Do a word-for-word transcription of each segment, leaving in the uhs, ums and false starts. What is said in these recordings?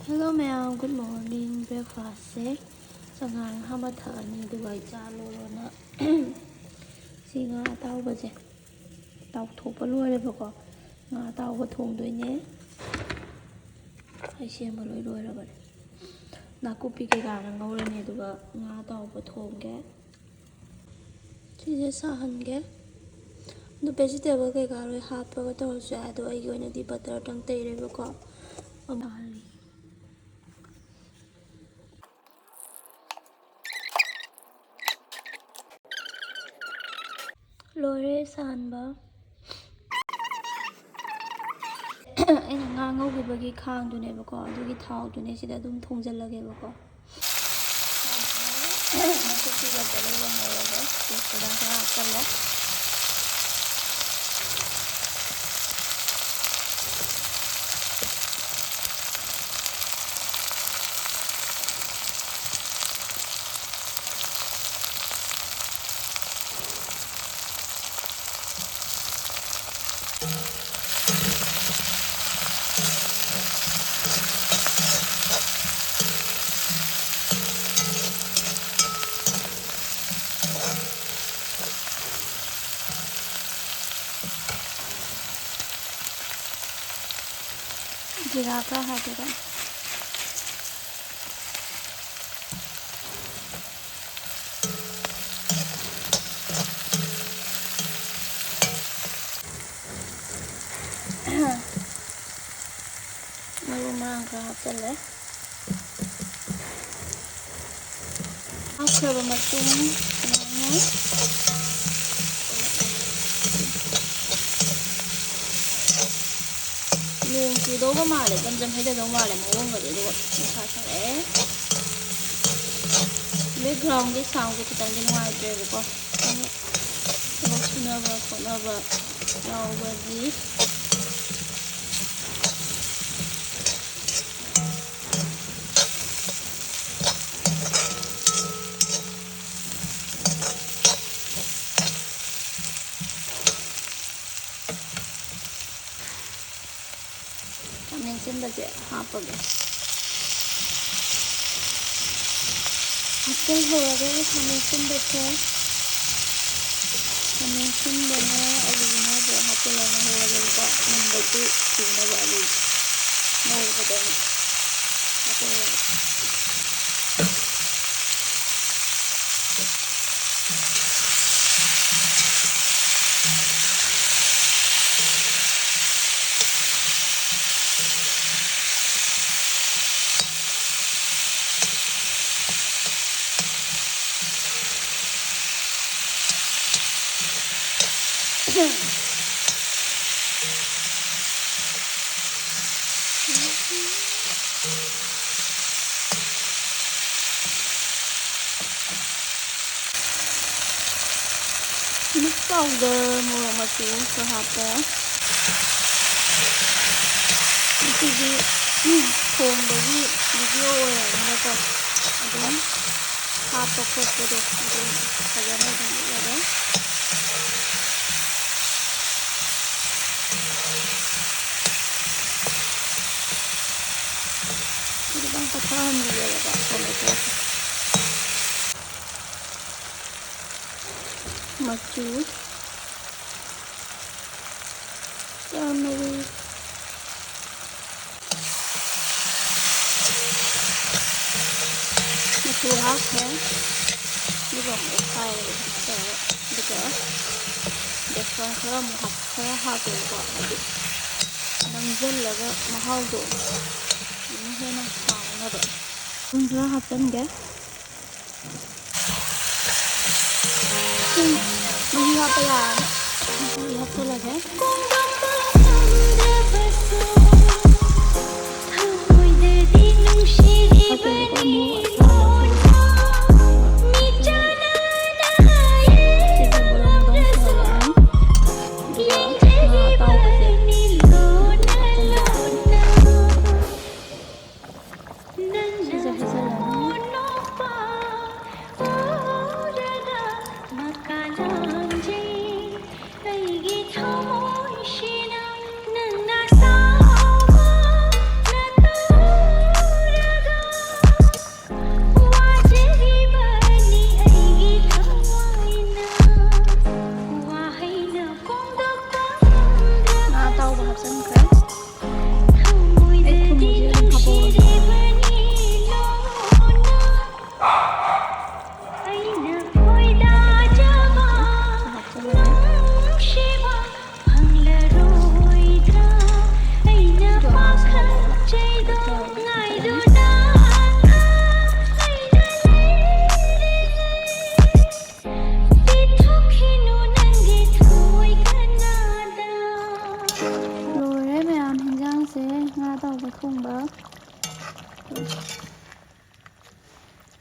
Hello ꯃꯌꯥꯝ, good morning꯫ Breakfast ꯁꯦ ꯆꯉꯥꯡ ꯑꯃ ꯊꯛꯑꯅꯤ, ꯑꯗꯨꯒ ꯑꯩ ꯆꯥ ꯂꯣꯜꯂꯣꯅ ꯁꯤ ꯉꯥ ꯑꯇꯥꯎꯕꯁꯦ ꯇꯥꯎꯊꯣꯛꯄ ꯂꯣꯏꯔꯦꯕꯀꯣ꯫ ꯉꯥ ꯑꯇꯥꯎꯕ ꯊꯣꯡꯗꯣꯏꯅꯦ꯫ ꯑꯩ ꯁꯦꯝꯕ ꯂꯣꯏ ꯂꯣꯏꯔꯕꯅꯦ꯫ ꯅꯥꯀꯨꯞꯄꯤ ꯀꯩꯀꯥꯅ ꯉꯧꯔꯅꯤ, ꯑꯗꯨꯒ ꯉꯥ ꯑꯇꯥꯎꯕ ꯊꯣꯡꯒꯦ꯫ ꯁꯤꯁꯦ ꯁꯥꯍꯟꯒꯦ꯫ ꯑꯗꯨ vegetable ꯀꯩꯀꯥ ꯂꯣꯏ ꯍꯥꯞꯄꯒ ꯇꯧꯔꯁꯨ ꯌꯥꯏ, ꯑꯗꯣ ꯑꯩꯒꯤ ꯑꯣꯏꯅꯗꯤ butter ꯇꯪ ꯇꯩꯔꯦꯕꯀꯣ꯫ ꯑꯃ ꯂꯣꯏꯔꯦ ꯁꯥꯍꯟꯕ꯫ ꯑꯩꯅ ꯉꯥ ꯉꯧꯈꯤꯕꯒꯤ ꯈꯥꯡꯗꯨꯅꯦꯕꯀꯣ, ꯑꯗꯨꯒꯤ ꯊꯥꯎꯗꯨꯅꯦ ꯁꯤꯗ ꯑꯗꯨꯝ ꯊꯣꯡꯖꯤꯜꯂꯒꯦꯕꯀꯣ꯫ ꯅꯥꯀꯨꯞꯄꯤꯒ ꯇꯤꯜꯍꯧꯒ ꯉꯧꯔꯒ ꯇꯦꯖꯄꯇꯥ ꯈꯔ ꯍꯥꯞꯆꯜꯂꯦ꯫ ꯖꯤꯔꯥ ꯈꯔ ꯍꯥꯞꯄꯤꯔꯣ꯫ ꯃꯔꯨ ꯃꯔꯥꯡ ꯈꯔ ꯍꯥꯞꯆꯜꯂꯦ꯫ ꯍꯥꯞꯈ꯭ꯔꯕ ꯃꯇꯨꯡ ꯁꯨꯃꯥꯏꯅ ꯅꯣꯡ ꯆꯨꯗꯧꯕ ꯃꯥꯜꯂꯦ, ꯖꯝ ꯖꯝ ꯍꯩꯊꯗꯧ ꯃꯥꯜꯂꯦ ꯃꯑꯣꯡꯒꯗꯤ, ꯑꯗꯨꯒ ꯅꯨꯡꯁꯥ ꯁꯥꯔꯛꯑꯦ꯫ Background ꯒꯤ sound ꯁꯦ ꯈꯤꯇꯪꯗꯤ ꯅꯨꯡꯉꯥꯏꯇ꯭ꯔꯦꯕꯀꯣ, ꯑꯗꯨꯅ ꯊꯕꯛ ꯁꯨꯅꯕ ꯈꯣꯠꯅꯕ ꯌꯥꯎꯕꯒꯤ꯫ ꯈꯥꯃꯦꯟ ꯑꯁꯤꯟꯕꯁꯦ ꯍꯥꯞꯄꯒꯦ꯫ ꯍꯥꯞꯆꯤꯜꯍꯧꯔꯒꯦ ꯈꯥꯃꯦꯟ ꯑꯁꯤꯟꯕꯁꯦ꯫ ꯈꯥꯃꯦꯟ ꯑꯁꯤꯟꯕꯅꯦ, ꯑꯂꯨꯅꯦ ꯄꯨꯂꯞ ꯍꯥꯞꯆꯤꯜꯂꯒ ꯉꯧꯔꯒꯦꯕꯀꯣ꯫ ꯃꯨꯟꯕꯁꯨ ꯊꯨꯅꯕ ꯑꯂꯨ ꯉꯧꯕꯗ ꯍꯥꯞꯆꯤꯜꯂꯒꯦ꯫ Mix powder, ꯃꯣꯔꯣꯛ ꯃꯆꯨ ꯈꯔ ꯍꯥꯞꯄꯦ꯫ ꯉꯁꯤꯗꯤ ꯊꯣꯡꯕꯒꯤ video ꯑꯣꯏꯔꯕꯅꯤꯅꯀꯣ, ꯑꯗꯨꯝ ꯍꯥꯞꯄ ꯈꯣꯠꯄꯗꯣ ꯑꯗꯨꯝ ꯐꯖꯅ ꯑꯗꯨꯝ ꯎꯠꯂꯒꯦ꯫ ꯈꯤꯇꯪ ꯄꯠꯊꯍꯟꯕꯤꯔꯦꯕꯀꯣ tomato ꯁꯦ꯫ ꯃꯆꯨ, ꯆꯥꯝꯃꯔꯤ꯫ ꯃꯆꯨ ꯍꯥꯞꯈ꯭ꯔꯦ꯫ ꯑꯗꯨꯒ ꯑꯃꯨꯛ ꯑꯣꯠꯈꯥꯏꯔꯒ ꯁꯨꯃꯥꯏꯅ ꯇꯧꯔꯒ, ꯑꯗꯨꯒ ꯕꯦꯁꯣꯟ ꯈꯔ ꯑꯃꯨꯛ ꯍꯥꯞ-, ꯈꯔ ꯍꯥꯞꯄꯦꯕꯀꯣ, ꯍꯥꯏꯗꯤ ꯅꯪꯁꯤꯜꯂꯒ ꯃꯍꯥꯎꯗꯣ ꯑꯃꯨꯛ ꯍꯦꯟꯅ ꯍꯥꯎꯅꯕ꯫ ꯊꯨꯝ ꯈꯔ ꯍꯥꯞꯆꯤꯟꯒꯦ꯫ ꯎꯝ, ꯃꯍꯤ ꯍꯥꯞꯄ ꯌꯥꯔꯅꯤ꯫ ꯃꯍꯤ ꯍꯥꯞꯆꯤꯜꯂꯒꯦ꯫ ꯍꯥꯞꯆꯤꯜꯂꯒ ꯑꯃꯨꯛ ꯁꯤꯒꯤ ꯕꯣꯔꯣꯡꯗꯣ ꯍꯥꯞꯆꯤꯜꯂꯅꯤ꯫ ꯑꯗꯨꯒ ꯉꯥ ꯑꯇꯥꯎꯕꯁꯦ ꯍꯥꯞꯆꯤꯜꯂꯒꯦ꯫ ꯁꯤꯁꯦ ꯍꯩꯖꯤꯜꯂꯅꯤ꯫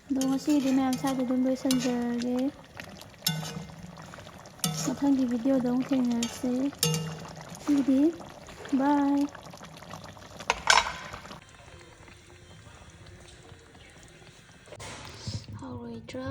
ꯑꯗꯣ ꯉꯁꯤꯒꯤꯗꯤ ꯃꯌꯥꯝ ꯁ꯭ꯋꯥꯏꯗ ꯑꯗꯨꯝ ꯂꯣꯏꯁꯤꯟꯖꯔꯒꯦ꯫ ꯃꯊꯪꯒꯤ ꯚꯤꯗꯤꯑꯣꯗ ꯑꯃꯨꯛ ꯊꯦꯡꯅꯔꯁꯤ꯫ ꯉꯁꯤꯒꯤꯗꯤ bye꯫ ꯍꯥꯎꯔꯣꯏꯗ꯭ꯔꯥ?